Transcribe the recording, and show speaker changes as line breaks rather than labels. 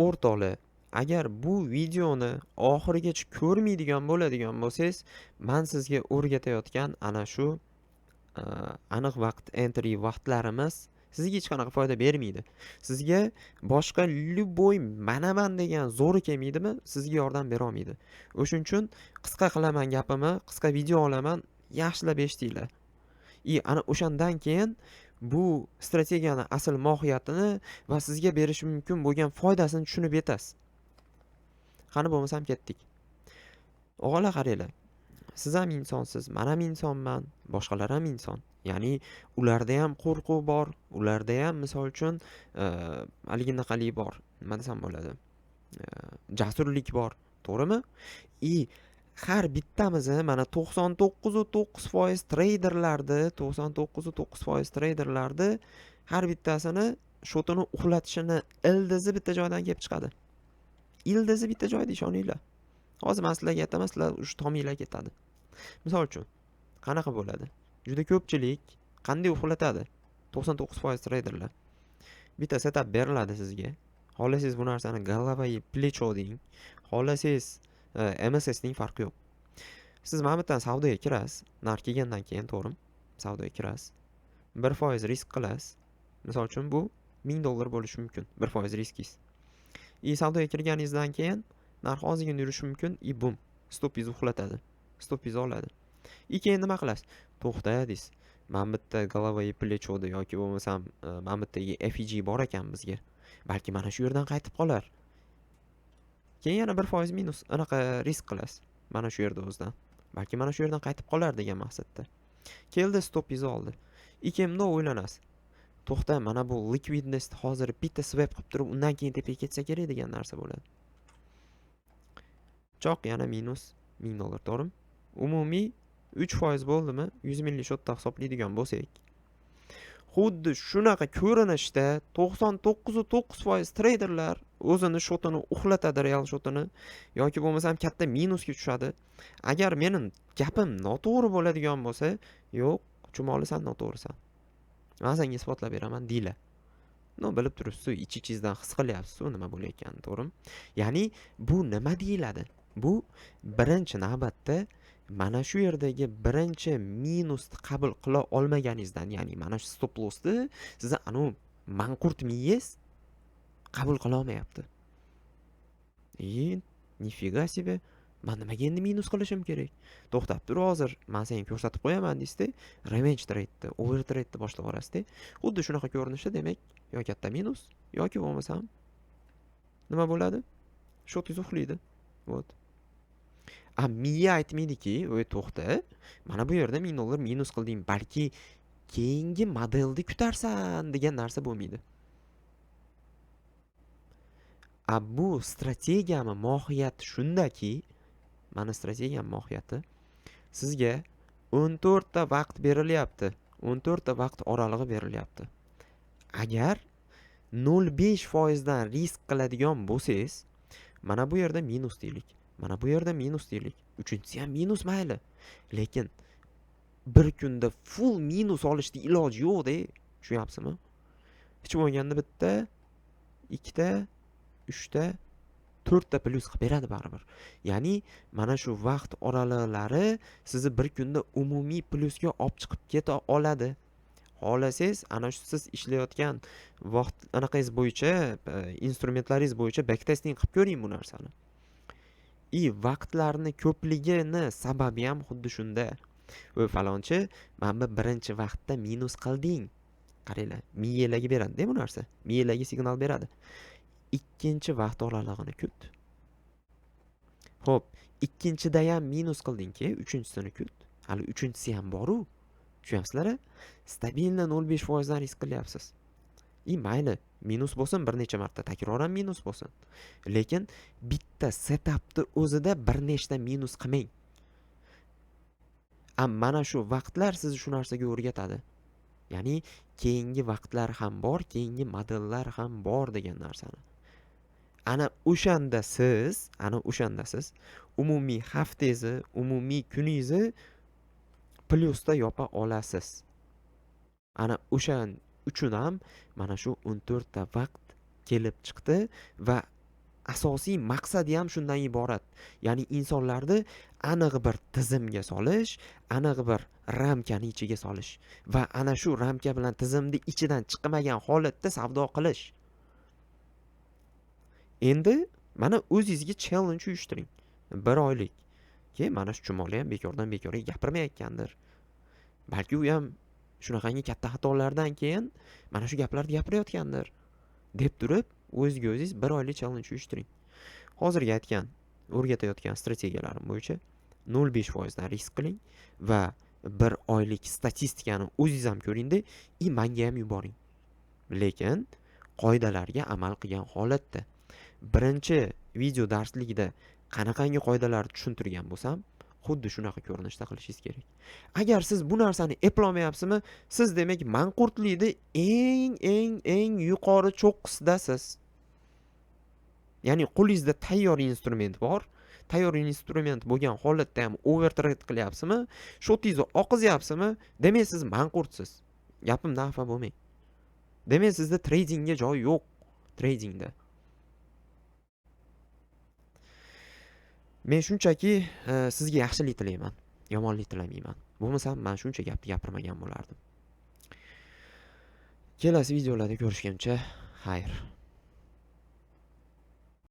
O'rtoqlar, agar bu videoni oxirigacha ko'rmaydigan bo'ladigan bo'lsangiz, man sizga o'rgatayotgan ana shu aniq vaqt entry vaqtlarimiz sizga hech qanaqa foyda bermaydi. Sizga boshqa любой manaman degan zo'ri kelmaydimi, sizga yordam bera olmaydi. O'shuning uchun qisqa qilaman gapimni, qisqa video olaman, yaxshilab eshitinglar. И ana o'shandan keyin bu strategiyani asl mohiyatini va sizga berishi mumkin bo'lgan foydasini tushunib yetasiz. Qani bo'lmasam ketdik. O'g'illar, qaranglar. Siz ham insonsiz, men ham insonman, boshqalar ham inson. Ya'ni ularda ham qo'rquv bor, ularda ham, misol uchun, haliginaqalik bor. Nima desam bo'ladi? Jasurlik bor, to'g'rimi? И har bittamizni, mana, 99,9% treyderlarni, 99,9% treyderlarni har bittasini счёт ini uxlatishini ildizi bitta joydan kelib chiqadi. Ildizi bitta joyda, ishoninglar. Hozir men sizlarga aytaman, sizlar uch tominglar ketadi. Misol uchun, qanaqa bo'ladi? Juda ko'pchilik qanday uxlatadi? 99% treyderlar. Bitta setup beriladi sizga. Xohlasangiz, bu narsani голова и плечо deng, xohlasangiz, MSS deng, farqi yo'q. Siz mana bu yerdan savdoga kirasiz, narx kelgandan keyin, to'g'rimi? Savdoga kirasiz. 1% risk qilasiz. Misol uchun, bu $1000 bo'lishi mumkin, 1% riskingiz. И savdoga kirganingizdan keyin narx ozgina yurishi mumkin и bum, stopingizni uxlatadi. Stopingizni oladi. И keyin nima qilasiz? To'xta deysiz. Mana bu yerda голова и плечо da yoki bo'lmasam mana bu yerdagi FVG bor ekan bizga. Balki mana shu yerdan qaytib qolar. Keyin yana 1% minus anaqa risk qilasiz. Mana shu yerda o'zidan. Balki mana shu yerdan qaytib qolar degan maqsadda. Keldi, stopingizni oldi. И keyin bundoq o'ylanasiz. To'xta, mana bu ликвидность hozir bitta sweep qilib turib, undan keyin tepaga ketsa kerak degan narsa bo'ladi. Choq, yana minus $1000, to'g'rimi? Umumiy 3% bo'ldimi? 100 minglik счёт da hisoblaydigan bo'lsak, xuddi shunaqa ko'rinishda 99,9% treyderlar o'zini счёт ini uxlatadi, real счёт ini yoki bo'lmasam katta minusga tushadi. Agar meni gapim noto'g'ri bo'ladigan bo'lsa, yo'q, Chumoli, san noto'g'risan. Man senga isbotlab beraman deylar. Но, bilib turibsiz, ich ichingizdan his qilyapsiz nima bo'layotganini, to'g'rimi? Ya'ni bu nima deyiladi? Bu birinchi navbatda mana shu yerdagi birinchi minusni qabul qila olmaganingizdan, ya'ni mana shu stop lossni sizni anavi manqurt miyangiz qabul qila olmayapti. И нифига себе, man nimaga endi minus qilishim kerak? To'xtab tur, hozir man senga ko'rsatib qo'yaman deysizda, revenge trade'ni, over trade'ni boshlab yuborasizda. Xuddi shunaqa ko'rinishda, demak, yo katta minus yoki bo'lmasam nima bo'ladi? Счёт ingiz uxlaydi. Вот. A miya aytmaydiki, "Voy, to'xta, mana bu yerda $1000 minus qilding, balki keyingi modelni kutarsan" degan narsa bo'lmaydi. A bu strategiyani mohiyati shundaki, mani strategiyam mohiyati sizga 14 ta vaqt berilyapti. 14 ta vaqt oralig'i berilyapti. Agar 0,5% dan risk qiladigan bo'lsangiz, mana bu yerda minus deylik. Mana bu yerda minus deylik. Uchinchisi ham minus, mayli. Lekin bir kunda full minus olishni iloji yo'q-da. Tushunyapsizmi? Hech bo'lmaganda bitta, ikkita, uchta, to'rtta plyus qilib beradi baribir. Ya'ni mana shu vaqt oraliqlari sizni bir kunda umumiy plyusga olib chiqib keta oladi. Xohlasangiz, ana shu siz ishlayotgan vaqt anaqangiz bo'yicha, instrumentlaringiz bo'yicha backtesting qilib ko'ring bu narsani. И vaqtlarni ko'pligini sababi ham xuddi shunda. "Voy falonchi, mana bu birinchi vaqtda minus qilding." Qaranglar, miyalarga beradi-da bu narsa. Miyalarga signal beradi. Ikkinchi vaqt oralig'ini kut. Xo'p, ikkinchida ham minus qilding-ki, uchinchisini kut. Hali uchinchisi ham bor-u. Tushunyapsizlar? Стабильно 0,5% dan risk qilyapsiz. И mayli, minus bo'lsin bir necha marta, takroran minus bo'lsin. Lekin bitta setupni o'zida bir nechta minus qilmang. A mana shu vaqtlar sizni shu narsaga o'rgatadi. Ya'ni keyingi vaqtlar ham bor, keyingi modellar ham bor degan narsani. Ana o'shanda siz umumiy haftangizni, umumiy kuningizni plyusda yopa olasiz. Ana o'shan uchun ham mana shu 14 ta vaqt kelib chiqdi va asosiy maqsadi ham shundan iborat. Ya'ni insonlarni aniq bir tizimga solish, aniq bir ramkani ichiga solish va ana shu ramka bilan tizimni ichidan chiqmagan holatda savdo qilish. Endi mana o'zingizga challenge uyushtiring. 1 oylik. Keyin mana shu chumoli ham bekordan bekorga gapirmayotgandir. Balki u ham shunaqangi katta xatolardan keyin mana shu gaplarni gapirayotgandir deb turib, o'zingizga o'zingiz 1 oylik challenge uyushtiring. Hozirgi aytgan, o'rgatayotgan strategiyalarim bo'yicha 0.5% dan risk qiling va 1 oylik statistikani o'zingiz ham ko'ringda, i menga ham yuboring. Lekin qoidalarga amal qilgan holatda birinchi video darsligida qanaqangi qoidalarni tushuntirgan bo'lsam, xuddi shunaqa ko'rinishda qilishingiz kerak. Agar siz bu narsani eplolmayapsizmi, siz demak manqurtlikni eng, eng, eng yuqori cho'qqisidasiz. Ya'ni qo'lingizda tayyor instrument bor. Tayyor instrument bo'lgan holatda ham overtrade qilyapsizmi? Shotingizni oqizyapsizmi? Demak siz manqurtsiz. Gapimdan xafa bo'lmang. Demak sizda tradingga joy yo'q. Tradingda. Men shunchaki sizga yaxshilik tilayman, yomonlik tilamayman. Bo'lmasam men shuncha gapni gapirmagan bo'lardim. Kelasi videolarda ko'rishguncha xayr.